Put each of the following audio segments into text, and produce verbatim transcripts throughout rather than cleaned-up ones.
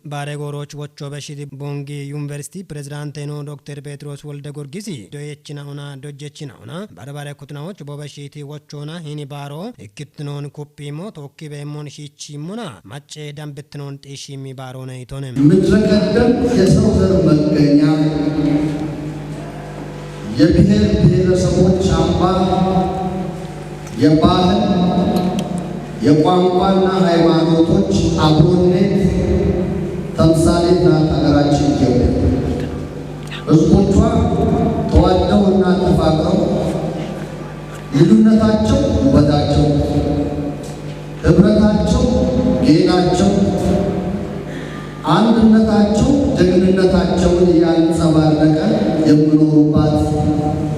Baare gooroch wocho beshiti Bongi University pirezidaante no Dokter Pheexiroos Wolde Gorgisi doyechina ona dojjechina ona barbare kutinaoch bobeshiti wochona hini baaro ikkitinoon kuphiimo tookki beemmon shiichiimmona macce dambitinoon xiishiimmi baaroona yitone. ምድረ ቀደምት የሰው ዘር መገኛ፣ የብሔር ብሔረሰቦች አምባ፣ የባህል የቋንቋና ሃይማኖቶች አብሮነት ተምሳሌት ናት ሀገራችን ኢትዮጵያ። ህዝቦቿ ተዋደውና ተፋቅረው ልዩነታቸው ውበታቸው፣ ህብረታቸው ጌጣቸው፣ አንድነታቸው ጀግንነታቸውን እያንጸባረቀ የሚኖሩባት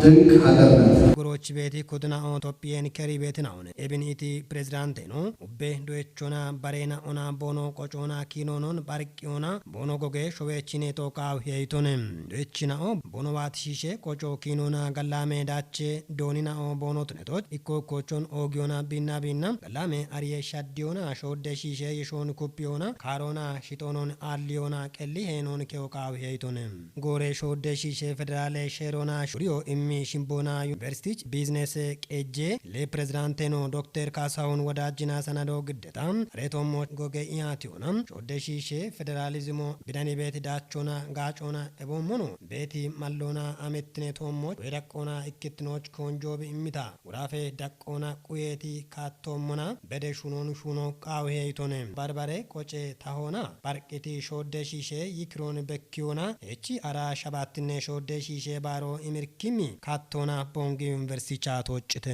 ድንቅ ሀገር ናት። Goorochi beeti kutinao Tophiyeen keri beetinaone. Ebin iti pirezidaante no. Ubbe doyechona bareena ona boono qocoona kiinoonon barqiyoona boono goge showeechine tooqaaw heyitone. Doyechinao boono waatishiishe qoco kiinoona gallaame daache dooninao boono tunetoch ikko kochon oogiyoona biinna biinna gallaame ariye shaddiyoona shoodde shiishe yeshoon kuphiyoona kaaroona shixoonon aalliyoona qelli heenoon keoqaaw heyitone. Goore shoodde shiishe federaale sheerona shuriyo immi shimboona University Business qeejje le pirezidaante no Dokter Kaasahun Wadaajina sanado giddeta reetoommo goge iyaatiyona shoodde shiishe federaalizimo bidani beeti daachona gaacona eboommono beeti malloona amettine toommo wedaqqoona ikkittinooch koonjoobi immita guraafe daqqoona quyeeti kaattoommona bede shunoon shuno qaawihe yitone. Barbare qoce tahoona barqiti shoodde shiishe yikiroon bekkiyoona echi ara shabaattinne shoodde shiishe baaro imirkimi kaattoona Bongi University chaatoocite.